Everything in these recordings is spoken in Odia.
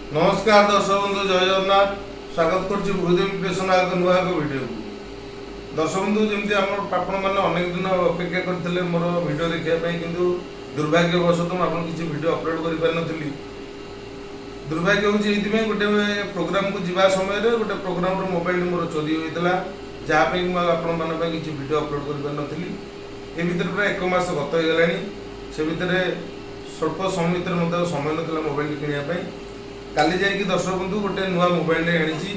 ନମସ୍କାର ଦର୍ଶକ ବନ୍ଧୁ, ଜୟ ଜଗନ୍ନାଥ। ସ୍ୱାଗତ କରୁଛି ଭୂଦେବୀ କ୍ରିଏସନ୍ ଏକ ନୂଆ ଏକ ଭିଡ଼ିଓକୁ। ଦର୍ଶକ ବନ୍ଧୁ, ଯେମିତି ଆମର ଆପଣମାନେ ଅନେକ ଦିନ ଅପେକ୍ଷା କରିଥିଲେ ମୋର ଭିଡ଼ିଓ ଦେଖିବା ପାଇଁ, କିନ୍ତୁ ଦୁର୍ଭାଗ୍ୟବଶତଃ ମୁଁ ଆପଣ କିଛି ଭିଡ଼ିଓ ଅପଲୋଡ଼ କରିପାରିନଥିଲି। ଦୁର୍ଭାଗ୍ୟ ହେଉଛି ଏଇଥିପାଇଁ, ଗୋଟେ ପ୍ରୋଗ୍ରାମକୁ ଯିବା ସମୟରେ ଗୋଟେ ପ୍ରୋଗ୍ରାମର ମୋବାଇଲ ମୋର ଚୋରି ହୋଇଥିଲା, ଯାହା ପାଇଁ ମୁଁ ଆଉ ଆପଣମାନଙ୍କ ପାଇଁ କିଛି ଭିଡ଼ିଓ ଅପଲୋଡ଼ କରିପାରିନଥିଲି। ଏ ଭିତରେ ପ୍ରାୟ ଏକ ମାସ ଗତ ହେଇଗଲାଣି। ସେ ଭିତରେ ସ୍ୱଳ୍ପ ସମୟ ଭିତରେ ମୋତେ ଆଉ ସମୟ ନଥିଲା ମୋବାଇଲ କିଣିବା ପାଇଁ। କାଲି ଯାଇକି ଦର୍ଶକ ବନ୍ଧୁ, ଗୋଟେ ନୂଆ ମୋବାଇଲଟେ ଆଣିଛି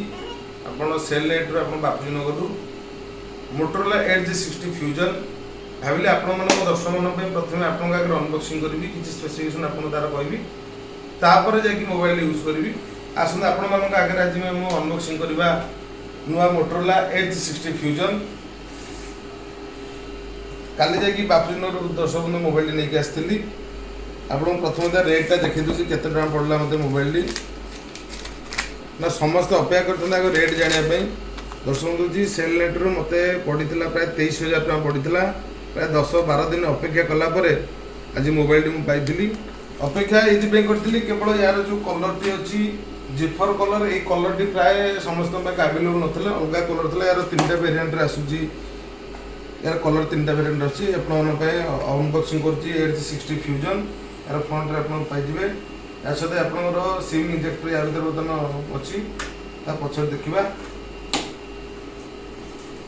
ଆପଣ ସେଲ୍ ନେଟ୍ରୁ, ଆପଣ ବାପୁଜୀ ନଗରରୁ, ମୋଟରୋଲା ଏଜ୍ 60 ଫ୍ୟୁଜନ୍। ଭାବିଲି ଆପଣମାନଙ୍କ ଦର୍ଶକମାନଙ୍କ ପାଇଁ ପ୍ରଥମେ ଆପଣଙ୍କ ଆଗରେ ଅନବକ୍ସିଂ କରିବି, କିଛି ସ୍ପେସିଫିକେସନ୍ ଆପଣଙ୍କୁ ତାର କହିବି, ତାପରେ ଯାଇକି ମୋବାଇଲ ୟୁଜ୍ କରିବି। ଆସନ୍ତୁ, ଆପଣମାନଙ୍କ ଆଗରେ ଆଜି ମୁଁ ଅନବକ୍ସିଂ କରିବା ନୂଆ ମୋଟରୋଲା ଏଜ୍ 60 ଫ୍ୟୁଜନ୍। କାଲି ଯାଇକି ବାପୁଜୀ ନଗରରୁ ଦର୍ଶକ ବନ୍ଧୁ, ମୋବାଇଲଟି ନେଇକି ଆସିଥିଲି। ଆପଣଙ୍କୁ ପ୍ରଥମେ ତା ରେଟ୍ଟା ଦେଖେଇ ଦେଉଛି, କେତେ ଟଙ୍କା ପଡ଼ିଲା ମୋତେ ମୋବାଇଲଟି। ନା ସମସ୍ତେ ଅପେକ୍ଷା କରିଛନ୍ତି ଆଗ ରେଟ୍ ଜାଣିବା ପାଇଁ। ଦର୍ଶକ ଦେଉଛି, ସେଲ୍ ନେଟ୍ରୁ ମୋତେ ପଡ଼ିଥିଲା ପ୍ରାୟ 23,000 ଟଙ୍କା ପଡ଼ିଥିଲା। ପ୍ରାୟ 10-12 ଦିନ ଅପେକ୍ଷା କଲା ପରେ ଆଜି ମୋବାଇଲଟି ମୁଁ ପାଇଥିଲି। ଅପେକ୍ଷା ଏଇଥିପାଇଁ କରିଥିଲି, କେବଳ ୟାର ଯେଉଁ କଲର୍ଟି ଅଛି, ଜିଫର କଲର୍, ଏଇ କଲର୍ଟି ପ୍ରାୟ ସମସ୍ତଙ୍କ ପାଖେ ଆଭେଲେବୁଲ୍ ନଥିଲା, ଅଲଗା କଲର୍ ଥିଲା। ୟାର ତିନିଟା ଭେରିଏଣ୍ଟରେ ଆସୁଛି, ଏହାର କଲର୍ ତିନିଟା ଭେରିଏଣ୍ଟ ଅଛି। ଆପଣମାନଙ୍କ ପାଇଁ ଅନବକ୍ସିଂ କରୁଛି ଏଜ୍ 60 ଫ୍ୟୁଜନ୍। ଏହାର ଫ୍ରଣ୍ଟରେ ଆପଣ ପାଇଯିବେ। ୟା ସହିତ ଆପଣଙ୍କର ସିମ୍ ଇଜେକ୍ଟର ୟା ଭିତରେ ବର୍ତ୍ତମାନ ଅଛି, ତା ପଛରେ ଦେଖିବା।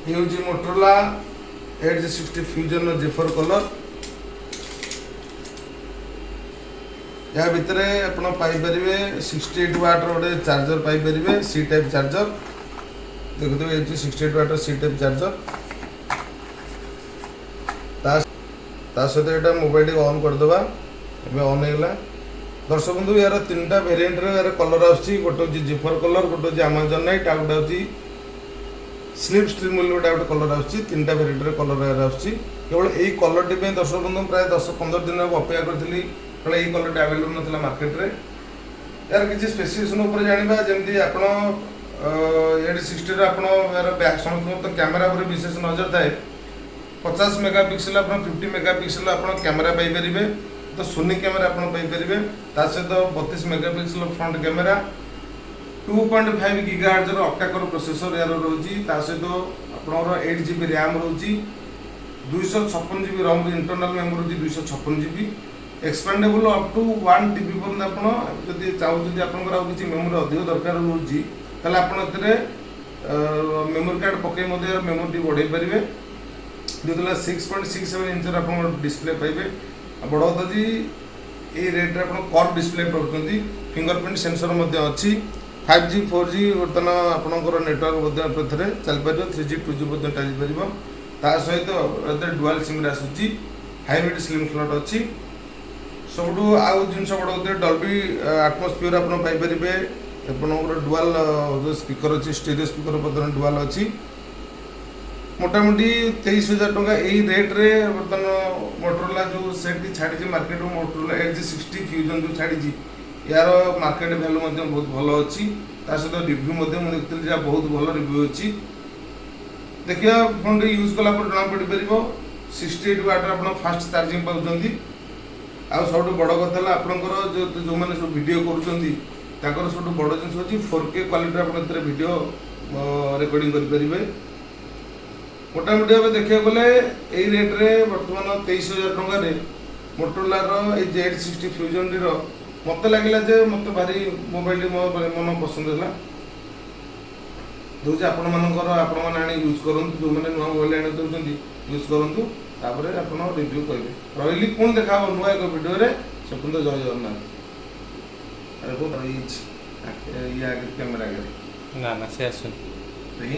ଇଏ ହେଉଛି ମୋଟରୋଲା ଏଜ୍ 60 ଫ୍ୟୁଜନ୍ର ଜିଫର କଲର୍। ୟା ଭିତରେ ଆପଣ ପାଇପାରିବେ 68 ୱାଟ୍ର ଗୋଟେ ଚାର୍ଜର ପାଇପାରିବେ, ସି ଟାଇପ୍ ଚାର୍ଜର। ଦେଖୁଥିବେ, ହେଉଛି 68 ୱାଟ୍ର ସି ଟାଇପ୍ ଚାର୍ଜର। ତା ସହିତ ଏଇଟା ମୋବାଇଲଟିକୁ ଅନ୍ କରିଦେବା। ଏବେ ଅନ୍ ହେଇଗଲା। ଦର୍ଶକ ବନ୍ଧୁ, ଏହାର ତିନିଟା ଭେରିଏଣ୍ଟରେ ଏହାର କଲର୍ ଆସୁଛି। ଗୋଟେ ହେଉଛି ଜିଫର କଲର୍, ଗୋଟେ ହେଉଛି ଆମାଜୋନାଇଟ୍, ଆଉ ଗୋଟେ ହେଉଛି ସ୍ଲିପ୍ ଷ୍ଟ୍ରିମ୍ ବୋଲି ଗୋଟେ କଲର୍ ଆସୁଛି। ତିନିଟା ଭେରିଏଣ୍ଟରେ କଲର୍ ଏହାର ଆସୁଛି। କେବଳ ଏଇ କଲର୍ଟି ପାଇଁ ଦର୍ଶକ ବନ୍ଧୁ, ପ୍ରାୟ 10-15 ଦିନ ହେବ ଅପେକ୍ଷା କରିଥିଲି, କାରଣ ଏଇ କଲର୍ଟି ଆଭେଲେବୁଲ୍ ନଥିଲା ମାର୍କେଟରେ। ଏହାର କିଛି ସ୍ପେସିଫିକେସନ୍ ଉପରେ ଜାଣିବା। ଯେମିତି ଆପଣ ଏଜ୍ 60ର ଆପଣ ଏହାର ବ୍ୟାକ୍, ସମସ୍ତଙ୍କର ତ କ୍ୟାମେରା ଉପରେ ବିଶେଷ ନଜର ଥାଏ। 50 ମେଗା ପିକ୍ସେଲ ଆପଣ, 50 ମେଗା ପିକ୍ସେଲ ଆପଣ କ୍ୟାମେରା ପାଇପାରିବେ, ତ ସୋନି କ୍ୟାମେରା ଆପଣ ପାଇପାରିବେ। ତା ସହିତ 32 mega pixel front camera, 2.5 giga ହାର୍ଜର ଅକ୍ଟାକୋର processor ଏହାର ରହୁଛି। ତା ସହିତ ଆପଣଙ୍କର 8 ଜିବି ର୍ୟାମ୍ ରହୁଛି, 256 GB ରମ୍, ଇଣ୍ଟରନାଲ୍ ମେମୋରି ରହୁଛି 256 GB, expandable up to 1 TB ପର୍ଯ୍ୟନ୍ତ। ଆପଣ ଯଦି ଚାହୁଁଛନ୍ତି, ଆପଣଙ୍କର ଆଉ କିଛି ମେମୋରି ଅଧିକ ଦରକାର ରହୁଛି, ତାହେଲେ ଆପଣ ଏଥିରେ ମେମୋରି କାର୍ଡ଼ ପକାଇ ମଧ୍ୟ ମେମୋରିଟି ବଢ଼େଇ ପାରିବେ। ଯେଉଁଥିଲା 6.67 ଇଞ୍ଚର ଆପଣଙ୍କର ଡିସପ୍ଲେ ପାଇବେ। ଆଉ ବଡ଼ କଥା ଯେ ଏଇ ରେଟ୍ରେ ଆପଣ କର୍ଭ ଡିସପ୍ଲେ ପାଉଛନ୍ତି। ଫିଙ୍ଗର ପ୍ରିଣ୍ଟ ସେନ୍ସର ମଧ୍ୟ ଅଛି। 5G, 4G ବର୍ତ୍ତମାନ ଆପଣଙ୍କର ନେଟୱାର୍କ ମଧ୍ୟ ଏଥିରେ ଚାଲିପାରିବ। 3G, 2G ମଧ୍ୟ ଚାଲିପାରିବ। ତା ସହିତ ଏଥିରେ ଡୁଆଲ୍ ସିମ୍ରେ ଆସୁଛି, ହାଇବ୍ରିଡ୍ ସିମ୍ ସ୍ଲଟ୍ ଅଛି। ସବୁଠୁ ଆଉ ଜିନିଷ ବଡ଼ କଥା, ଡଲବି ଆଟମୋସ୍ଫିୟର ଆପଣ ପାଇପାରିବେ। ଆପଣଙ୍କର ଡୁଆଲ୍ ଯେଉଁ ସ୍ପିକର ଅଛି, ଷ୍ଟେରିଓ ସ୍ପିକର ବର୍ତ୍ତମାନ ଡୁଆଲ୍ ଅଛି। ମୋଟାମୋଟି 23,000 ଟଙ୍କା ଏଇ ରେଟ୍ରେ ବର୍ତ୍ତମାନ ମୋଟରୋଲା ଯେଉଁ ସେଟ୍ଟି ଛାଡ଼ିଛି ମାର୍କେଟରୁ, ମୋଟରୋଲା ଏଜ୍ 60 ଫ୍ୟୁଜନ୍ ଯେଉଁ ଛାଡ଼ିଛି, ଏହାର ମାର୍କେଟ ଭ୍ୟାଲୁ ମଧ୍ୟ ବହୁତ ଭଲ ଅଛି। ତା ସହିତ ରିଭ୍ୟୁ ମଧ୍ୟ ମୁଁ ଦେଖିଥିଲି, ଯାହା ବହୁତ ଭଲ ରିଭ୍ୟୁ ଅଛି। ଦେଖିବା, ଫୋନ୍ଟି ୟୁଜ୍ କଲା ପରେ ଜଣା ପଡ଼ିପାରିବ। 68 ୱାଟ୍ର ଆପଣ ଫାଷ୍ଟ ଚାର୍ଜିଂ ପାଉଛନ୍ତି। ଆଉ ସବୁଠୁ ବଡ଼ କଥା ହେଲା, ଆପଣଙ୍କର ଯେଉଁମାନେ ସବୁ ଭିଡ଼ିଓ କରୁଛନ୍ତି, ତାଙ୍କର ସବୁଠୁ ବଡ଼ ଜିନିଷ ହେଉଛି 4K କ୍ୱାଲିଟିର ଆପଣ ଏଥିରେ ଭିଡ଼ିଓ ରେକର୍ଡ଼ିଂ କରିପାରିବେ। ମୋଟାମୋଟି ଭାବେ ଦେଖିବାକୁ ଗଲେ ଏଇ ରେଟ୍ରେ ବର୍ତ୍ତମାନ 23,000 ଟଙ୍କାରେ ମୋଟରୋଲାର ଏଇ ଜେଡ୍ 60 ଫ୍ୟୁଜନ୍ଟିର ମୋତେ ଲାଗିଲା ଯେ ମୋତେ ଭାରି ମୋବାଇଲଟି ମୋ ମନ ପସନ୍ଦ ହେଲା। ଦେଉଛି ଆପଣମାନଙ୍କର, ଆପଣମାନେ ଆଣି ୟୁଜ୍ କରନ୍ତୁ। ଯେଉଁମାନେ ନୂଆ ମୋବାଇଲ ଆଣି ଦେଉଛନ୍ତି, ୟୁଜ୍ କରନ୍ତୁ, ତାପରେ ଆପଣ ରିଭ୍ୟୁ କହିବେ। ରହିଲି, ପୁଣି ଦେଖା ହେବ ନୂଆ ଏକ ଭିଡ଼ିଓରେ। ସେ ପର୍ଯ୍ୟନ୍ତ ଜୟ ଜଗନ୍ନାଥ। ଆରେ ବହୁତ ରହିଛି ଇଏ ଆଗରେ, କ୍ୟାମେରା ଆଗରେ। ନା ନା, ସେ ଆସୁନି। ଦେଖି।